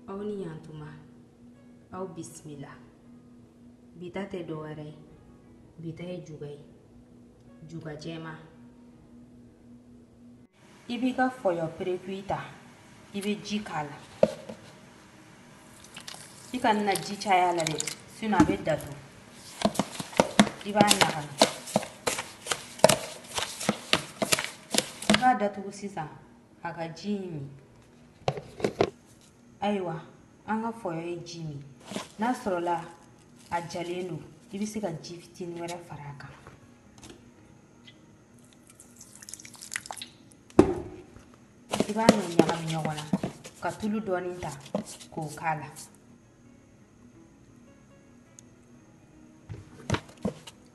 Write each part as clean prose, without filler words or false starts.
Aw ni yantuma, aw bisimila. Bi ta tɛ dɔwɛrɛ ye, bi ta ye juga ye, juga jɛman. I b'i ka fɔyɔ précuit ta, i bɛ ji k'a la. I kana na ji caya la dɛ, sinon a bɛ datugu. I b'a ɲagami. I b'a datugu sisan a ka ji in min. Ayiwa, an ka fɔyɔ ye ji min. N'a sɔrɔla a jalen don, i bɛ se ka ji fitinin wɛrɛ fara a kan. I b'a n'o ɲagami ɲɔgɔn na ka tulu dɔɔnin ta k'o k'a la.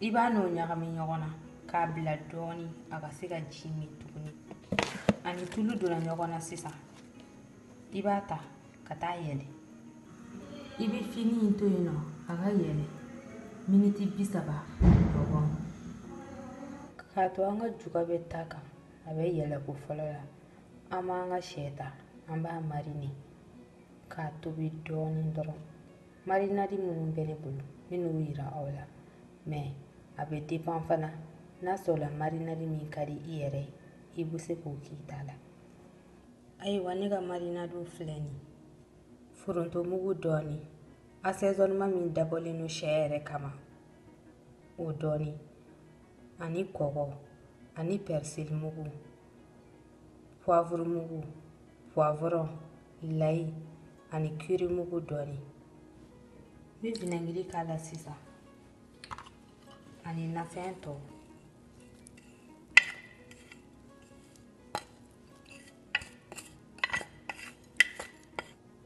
I b'a n'o ɲagami ɲɔgɔn na k'a bila dɔɔnin a ka se ka ji min tuguni. Ani tulu donna ɲɔgɔn na sisan, i b'a ta ka taa yɛlɛ. I bɛ fini in to yen nɔ a ka yɛlɛ miniti 30 ɲɔgɔn. K'a to an ka juga bɛ ta kan, a bɛ yɛlɛ ko fɔlɔ la. An b'an ka sɛ ta, an b'a mariner k'a tobi dɔɔnin dɔrɔn. Marinade minnu bɛ ne bolo, n bɛ n'o yira aw la. Mais a bɛ dépend fana, n'a sɔrɔla marinade min ka di i yɛrɛ ye, i bɛ se k'o k'i ta la. Ayiwa, ne ka marinade filɛ nin ye. Forontomugu dɔɔnin, assaisonnement min dabɔlen don sɛ yɛrɛ kama, o dɔɔnin, ani kɔgɔ, ani persil mugu, poivre mugu, poivron, layi ani curry mugu dɔɔnin. N bɛ vinaigre k'a la sisan ani nafɛn tɔw.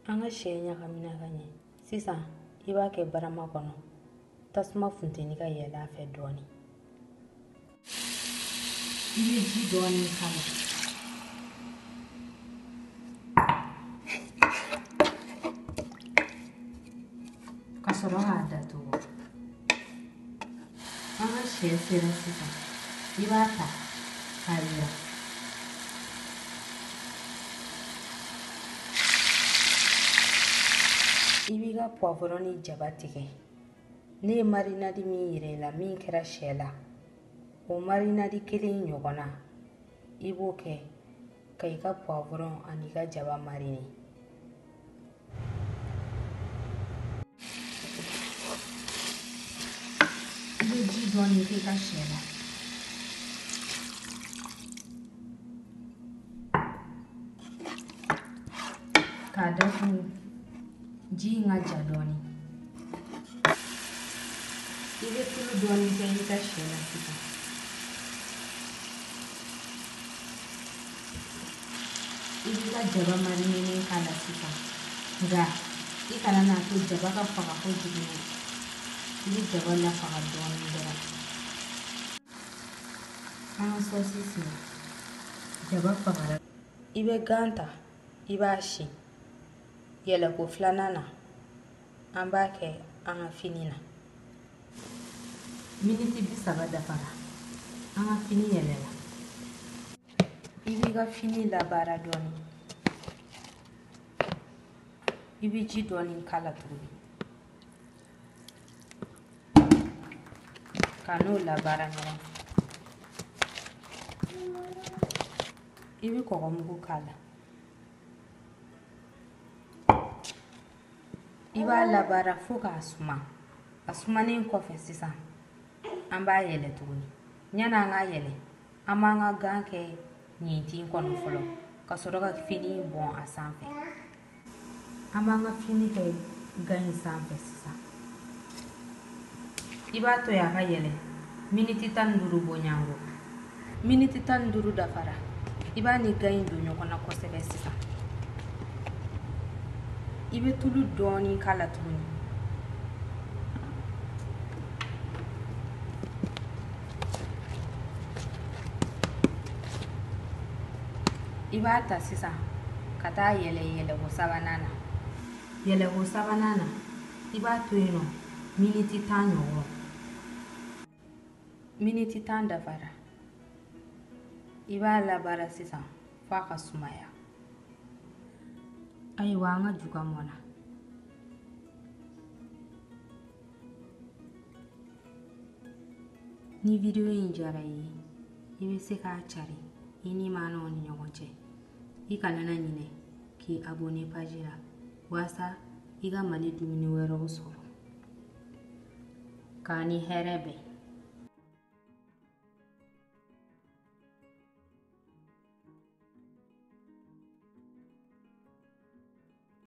An ka sɛ ɲagamina ka ɲɛ. Sisan i b'a kɛ barama kɔnɔ, tasuma funteni ka yɛlɛ a fɛ dɔɔnin. I bɛ ji dɔɔnin k'a la. Ka sɔrɔ k'a datugu. An ka sɛ sera sisan, i b'a ta k'a jira. I b'i ka poivron ni jaba tigɛ. Ne ye marinade min yira i la min kɛra sɛ la, o marinade kelen ɲɔgɔn na, i b'o kɛ ka i ka poivron ani i ka jaba mariner. I bɛ ji dɔɔnin k'i ka sɛ la. K'a datugu ji in ka ja dɔɔnin. I bɛ tulu dɔɔnin kɛ i ka sɛ la sisan. I b'i ka jaba marinenen k'a la sisan. Nka i kana n'a to jaba ka faga kojugu dɛ. I bɛ jaba lafaga dɔɔnin dɔrɔn. An ka sɔsi sigi. Jaba fagara. I bɛ gan ta, i b'a sin. Yɛlɛko filanan na, an b'a kɛ an ka fini na. Miniti 30 dafara, an ka fini yɛlɛla. I b'i ka fini labaara dɔɔnin. I bɛ ji dɔɔnin k'a la tuguni. Ka n'o labaara ɲɔgɔn fɛ. I bɛ kɔgɔmugu k'a la. I b'a labaara fo k'a suma. A sumanen kɔfɛ sisan, an b'a yɛlɛ tuguni. Yanni an k'a yɛlɛ, an b'an ka gan kɛ ɲintin kɔnɔ fɔlɔ, ka sɔrɔ ka fini bɔn a sanfɛ. An b'an ka fini kɛ gan in sanfɛ sisan. I b'a to yen a ka yɛlɛ miniti 15 bɔɲɔgɔnko. Miniti 15 dafara, i b'a ni gan in don ɲɔgɔn na kosɛbɛ sisan. I bɛ tulu dɔɔnin k'a la tuguni. I b'a ta sisan ka taa yɛlɛ yɛlɛko sabanan na. Yɛlɛko sabanan na, i b'a to yen nɔ miniti 10 ɲɔgɔn. Miniti 10 dafara, i b'a labaara sisan f'a ka sumaya. Ayiwa, an ka juga mɔna. Ni video in diyara i ye, i bɛ se k'a cari i ni maanaw ni ɲɔgɔn cɛ. I kana na ɲinɛ k'i abonné page la walasa i ka Mali dumuni wɛrɛw sɔrɔ. K'a ni hɛrɛ bɛn.